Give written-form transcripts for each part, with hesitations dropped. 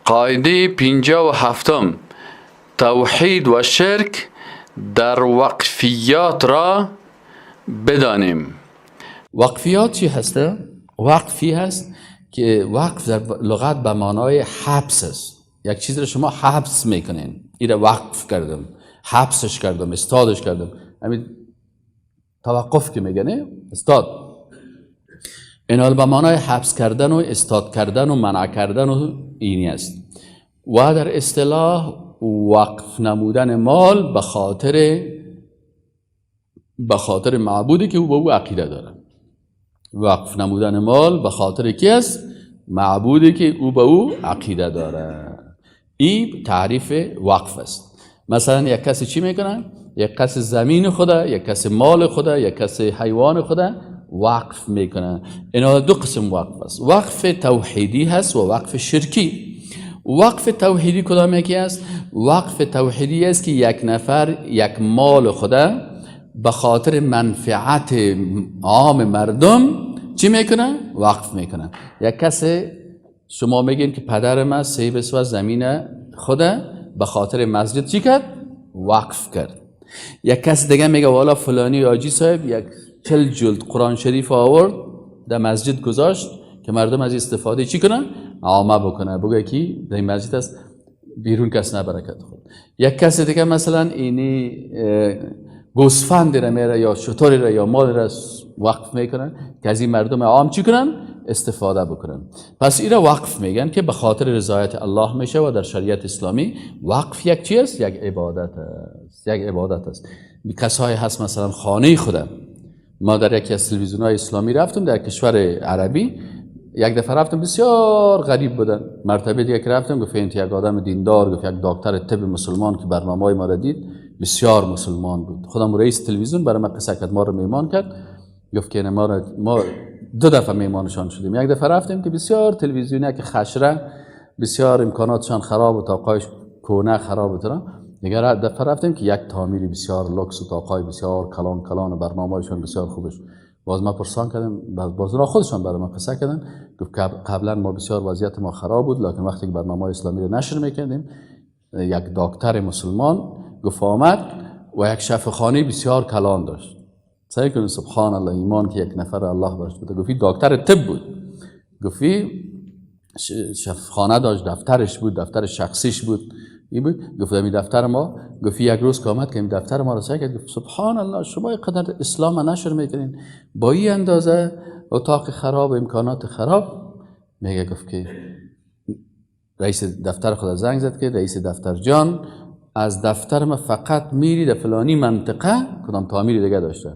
قاعده 57، توحید و شرک در وقفیات را بدانیم. وقفیات چی هسته؟ وقفی هست که وقف در لغت به معنای حبس است. یک چیز را شما حبس میکنین، این را وقف کردم، حبسش کردم، استادش کردم، همین توقف که میگنه استاد. این به معنای حبس کردن و استاد کردن و منع کردن و اینی است. و در اصطلاح وقف نمودن مال به خاطر معبودی که او به او عقیده داره. وقف نمودن مال به خاطر کی است؟ معبودی که او به او عقیده داره. این تعریف وقف است. مثلا یک کسی چی میکنه؟ یک کسی زمین خوده، یک کسی مال خوده، یک کسی حیوان خوده وقف میکنه. اینا دو قسم وقف است: وقف توحیدی هست و وقف شرکی. وقف توحیدی کدام یکی است؟ وقف توحیدی است که یک نفر یک مال خوده به خاطر منفعت عام مردم چی میکنه؟ وقف میکنه. یک کسی، شما میگین که پدر من 3 بسوه زمین خوده به خاطر مسجد چی کرد؟ وقف کرد. یک کس دیگه میگه والا فلانی حاجی صاحب یک 40 جلد قرآن شریف آورد در مسجد گذاشت که مردم از استفاده چی کنن؟ عامه بکنه، بگه کی در این مسجد است، بیرون کس نبره کت خود. یک کس دیگه مثلا اینی گوسفند را میره یا شتری را یا مال را وقف میکنن که از این مردم عام چی کنن؟ استفاده بکنن. پس این را وقف میگن که به خاطر رضایت الله میشه و در شریعت اسلامی وقف یک چی است؟ یک عبادت است، یک عبادت است. کسایی هست مثلا خانه خودم، ما در یکی از تلویزیون های اسلامی رفتم در کشور عربی، یک دفعه رفتم، بسیار غریب بودن. مرتبه دیگه که رفتم، گفت یک آدم دیندار، گفت یک دکتر طب مسلمان که برنامه های ما را دید، بسیار مسلمان بود. خودم رئیس تلویزیون برای ما قصه کرد، ما رو میمان کرد، گفت که ما دو دفعه میمانشان شدیم. یک دفعه رفتیم که بسیار تلویزیونی که خشره، بسیار امکاناتشان خراب و اتاقایش کهنه خراب و دیگر دفعه رفتیم که یک تعمیر بسیار لوکس و اتاقای بسیار کلان کلان و برنامه‌هایشان بسیار خوبش. باز ما پرسان کردم، باز را خودشان برای ما قصه کردن. گفت قبلا ما بسیار وضعیت ما خراب بود، لکن وقتی که برنامه اسلامی رو نشر میکردیم، یک دکتر مسلمان گفت آمد و یک شفاخانه بسیار کلان داشت. سیل کنید، سبحان الله، ایمان که یک نفر الله برش بده. گفت دکتر طب بود، گفت شفاخانه داشت، دفترش بود، دفتر شخصیش بود، این بود. گفت این دفتر ما، گفت یک روز که آمد که این دفتر ما رو سیل کرد، گفت سبحان الله، شما اینقدر اسلام نشر میکنین، با این اندازه اتاق خراب، امکانات خراب. میگه گفت که رئیس دفتر خود زنگ زد که رئیس دفتر جان، از دفتر ما فقط میری در فلانی منطقه، کدام تعمیر دیگه داشته،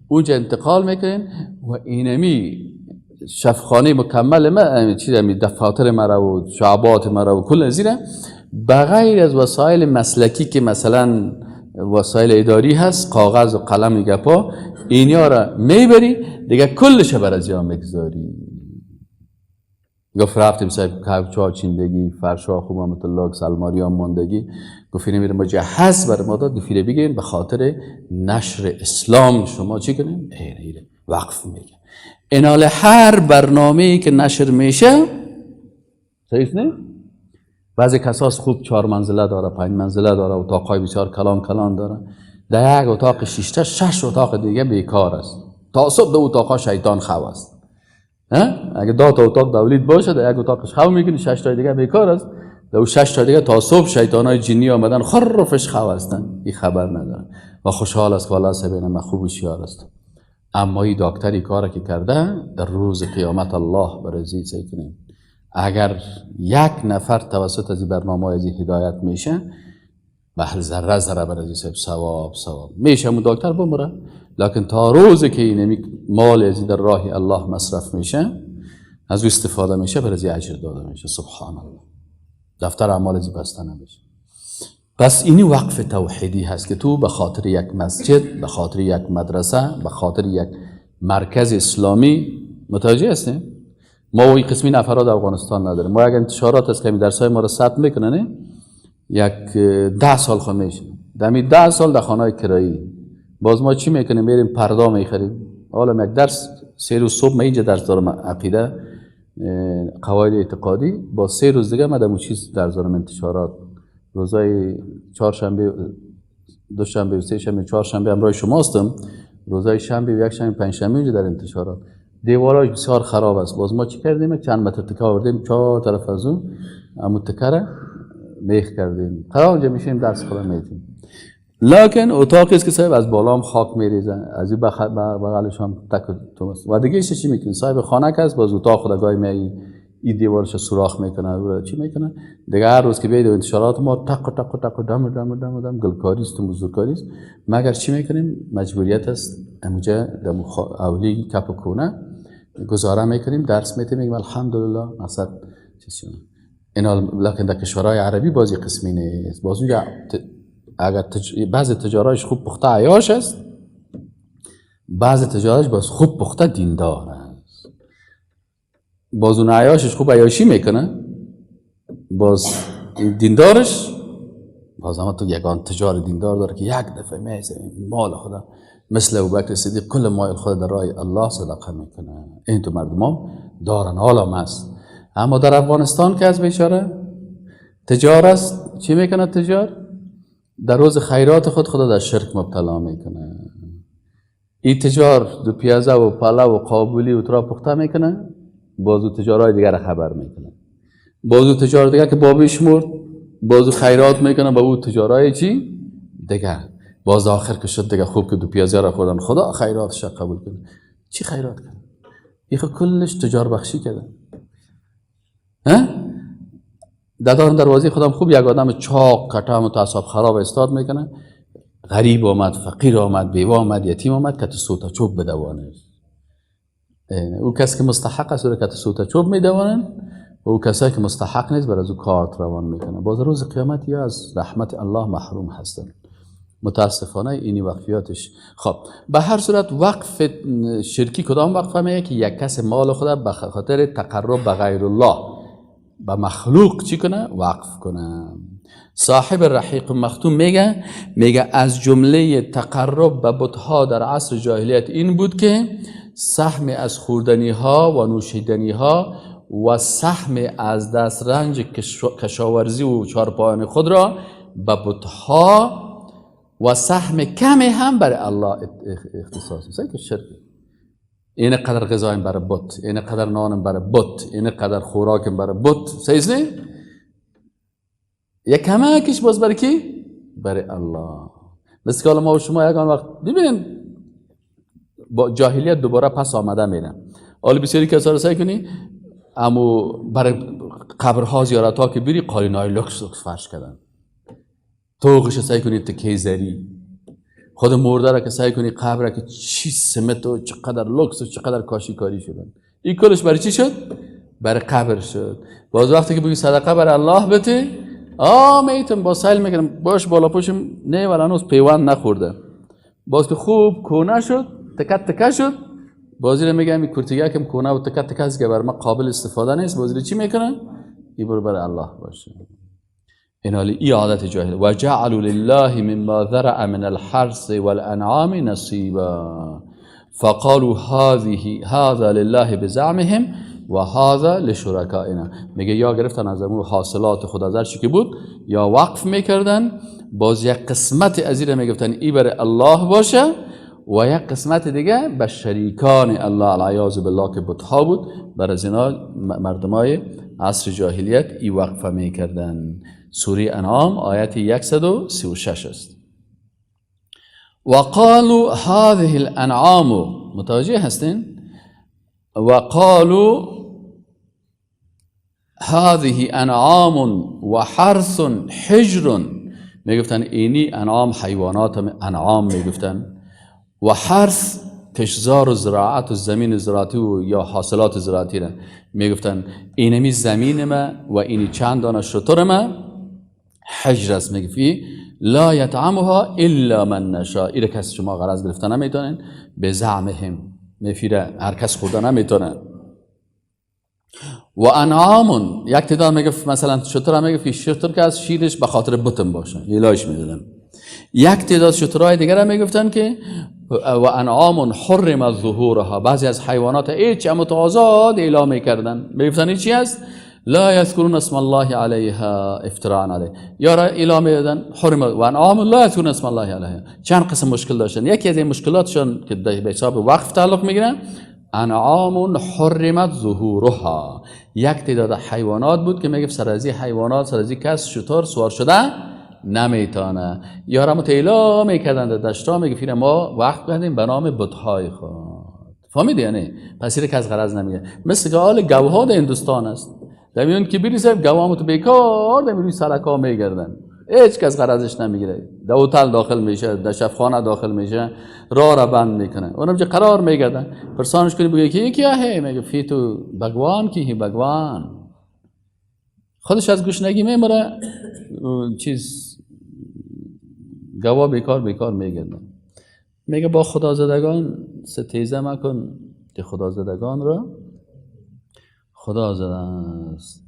اونجا انتقال میکنین و اینمی شفاخانه مکمل ما، چیز می دفاتر مرا و شعبات مرا و کل ازیره، بغیر از وسایل مسلکی که مثلا وسایل اداری هست، کاغذ و قلم گپا، اینیا را میبری، دیگه کلش بر از میگذاری. گفت رفتیم صاحب، کوچا چیندگی، فرشا خوب هم لوکس، الماری هم ماندگی. گفت اینو میره مجهز بر ما داد. گفت بگیرین، به خاطر نشر اسلام شما چی کنین؟ ایره وقف میگه. اینال هر برنامه که نشر میشه، صحیح نه؟ بعضی کساس خوب چهار منزله داره، پنج منزله داره، اتاقای بسیار کلان کلان داره. در یک اتاق شیشته شش اتاق دیگه بیکار است. تا صبح دو اتاقا شیطان خو است. اگه دو تا اتاق دولت باشه، در یک اتاقش خو میکنی، شش تا دیگه بیکار است. در شش تا دیگه تا صبح شیطان های جنی آمدن خرفش خو هستن. این خبر ندارن و خوشحال است که والله سبینه من خوب هوشیار است. اما این دکتری کار که کرده، در روز قیامت الله برای سیل کنیم، اگر یک نفر توسط از این برنامه از هدایت میشه، به ذره ذره برای صاحب ثواب ثواب میشه. همون دکتر بمره، لکن تا روزی که این مال از در راه الله مصرف میشه، از او استفاده میشه، برای اجر داده میشه. سبحان الله، دفتر اعمال از بسته نمیشه. پس اینی وقف توحیدی هست که تو به خاطر یک مسجد، به خاطر یک مدرسه، به خاطر یک مرکز اسلامی. متوجه هستیم؟ ما این قسمی نفرات افغانستان نداریم. ما یک انتشارات هست که درس های ما رو ثبت میکنن، یک 10 سال خو میشه. در 10 سال در خانه کرایی باز ما چی میکنیم؟ میریم پردا میخریم. حالا یک درس 3 روز صبح من اینجا درس دارم عقیده. قواعد اعتقادی. با 3 روز دیگه من چیز در زارم انتشارات، روزای چهارشنبه، دوشنبه و سه شنبه، چهارشنبه همراه شما هستم، روزای شنبه و یک شنبه، پنج شنبه اینجا در انتشارات. دیوارای بسیار خراب است. باز ما چی کردیم؟ چند متر تکه آوردیم 4 طرف از اون امو تکه را میخ کردیم، قرار اونجا میشیم درس خدا میتیم. لکن اتاقی است که صاحب از بالا هم خاک میریزن، از این بغلش هم تک تومس و دیگه چی میکنه صاحب خانه که است، باز اتاق خود گاهی می این دیوارش سوراخ میکنه و چی میکنه دیگه. هر روز که بیاید انتشارات ما تق تق تق دم دم دم دم گلکاری است و مزدورکاری است. مگر چی میکنیم؟ مجبوریت است. اموجه دم اولی کپ و کونه گزاره میکنیم، درس میتیم، میگیم الحمدلله مقصد چیز. اینا لکن در کشورهای عربی بازی قسمی نیست. باز اونجا اگر بعض تجارایش خوب پخته عیاش است، بعض تجارایش باز خوب پخته دیندار است. باز اون عیاشش خوب عیاشی میکنه، باز دیندارش باز هم تو یگان تجار دیندار داره که یک دفعه میزه مال خدا مثل ابوبکر صدیق کل مال خدا در راه الله صدقه میکنه. این تو مردم دارن حالا است. اما در افغانستان که از بیچاره تجار است، چی میکنه تجار؟ در روز خیرات خود خدا در شرک مبتلا میکنه. این تجار دو پیازه و پلو و قابلی و ترا پخته میکنه، بازو تجارای دیگر خبر میکنه، بازو تجار دیگر که بابیش مرد بازو خیرات میکنه با او تجارای چی دیگر. باز آخر که شد دیگه خوب که دو پیازه را خوردن، خدا خیراتش قبول کنه. چی خیرات کنه؟ این خود کلش تجار بخشی کرده. ها؟ دادارم دروازه خودم خوب یک آدم چاق کتم و تعصب خراب استاد میکنه، غریب آمد، فقیر آمد، بیوه آمد، یتیم آمد که تو سوتا چوب بدوانه. او کسی که مستحق است او که تو سوتا چوب میدوانن و او کسایی که مستحق نیست بر از او کارت روان میکنه. باز روز قیامت یا از رحمت الله محروم هستن متاسفانه. اینی وقفیاتش. خب به هر صورت وقف شرکی کدام وقف میگه که یک کس مال خود به خاطر تقرب به غیر الله به مخلوق چی کنه؟ وقف کنه. صاحب رحیق مختوم میگه از جمله تقرب به بتها در عصر جاهلیت این بود که سهم از خوردنی ها و نوشیدنی ها و سهم از دست رنج کشاورزی و چارپایان خود را به بتها و سهم کمی هم برای الله اختصاص میده. که شرک. این قدر غذایم برای بت، این قدر نانم برای بت، این قدر خوراکم برای بت. صحیح نه؟ یک کمکش باز برای کی؟ برای الله. مثل که ما و شما یکان وقت ببینین با جاهلیت دوباره پس آمده میرن. حالا بسیاری کسا رو سعی کنی اما برای قبرها زیارت ها که بری قالینای لکس لکس فرش کردن، توقش سعی کنی تکه زری، خود مرده را که سعی کنی قبر را که چی سمت و چقدر لکس و چقدر کاشی کاری شدن، این کلش برای چی شد؟ برای قبر شد. باز وقتی که بگی صدقه برای الله بده، میتم با سیل میکنم باش بالا پوشم نه ولی هنوز پیوند نخورده. باز که خوب کونه شد، تکه تکه شد، بازی رو میگم این کرتیگه کم کونه و تکه تکه است که بر ما قابل استفاده نیست. بازی رو چی میکنن؟ این برای الله باشه. این حالی ای عادت جاهل. و جعلوا لله مما ذرأ من الحرث والانعام نصیبا فقالوا هذا لله بزعمهم و هذا لشرکائنا. میگه یا گرفتن از اون حاصلات خود از هر چی که بود یا وقف میکردن، باز یک قسمت از این میگفتن ای برای الله باشه و یک قسمت دیگه به شریکان الله العیاذ بالله که بتها بود. بر از اینا مردمای عصر جاهلیت ای وقف میکردن. سوره انعام آیت 136 است. و قالوا هذه الانعام، متوجه هستین؟ و قالوا هذه انعام و حرث حجر، میگفتن اینی انعام حیوانات انعام میگفتن، و حرث کشزار و زراعت و زمین زراعتی و یا حاصلات زراعتی را میگفتن اینمی زمین ما و اینی چند دانه شتر ما حجر است. میگفی لا یطعمها الا من نشاء، ایره کس شما غرض گرفته نمیتونن، به زعمهم میفیره هر کس خورده نمیتونه. و انعام یک تعداد میگفت مثلا شتر میگفت شتر که از شیرش به خاطر بتم باشه یلایش میدادن. یک تعداد شترهای دیگر هم میگفتن که و انعام حرم ظهورها، بعضی از حیوانات هیچ اما آزاد اعلام میکردن، میگفتن این چی است؟ لا یذکرون اسم الله علیها افتراء علیه، یا را اعلام میدادن حرم و انعام لا یذکرون اسم الله علیها. چند قسم مشکل داشتن. یکی از این مشکلاتشون که به حساب وقف تعلق میگیرن، انعام حرمت ظهورها، یک تعداد حیوانات بود که میگفت سر از حیوانات، سر از کس شتر سوار شده نمیتونه، یا را اعلام میکردن در دشتا، میگفت ما وقف کردیم به نام بت‌های خود. فهمیدی؟ یعنی پس این کس غرض نمیگه. مثل که حال گوها در هندوستان است، در میون که بری گوامو تو بیکار در روی سرکا میگردن، هیچ کس غرضش نمیگیره، در هتل داخل میشه، در شفخانه داخل میشه، راه را بند میکنه، اونم چه قرار میگردن. پرسانش کنی بگه که یکی هه، میگه فی تو بگوان کی هی بگوان، خودش از گشنگی میمره، چیز گوا بیکار بیکار میگردن. میگه با خدازدگان ستیزه مکن که خدازدگان را خدا زده است.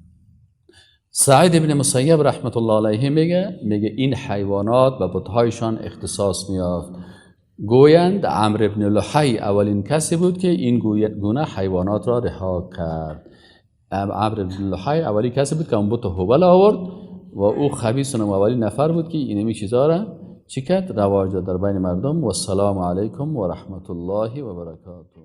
سعید ابن مسیب رحمت الله علیه میگه این حیوانات به بت‌هایشان اختصاص می‌یافت. گویند عمرو ابن لحی اولین کسی بود که این گونه حیوانات را رها کرد. عمرو ابن لحی اولین کسی بود که اون بت هبل آورد و او خبیث و اولین نفر بود که اینمی چیزا را چی کرد؟ رواج داد در بین مردم. و السلام علیکم و رحمت الله و برکاته.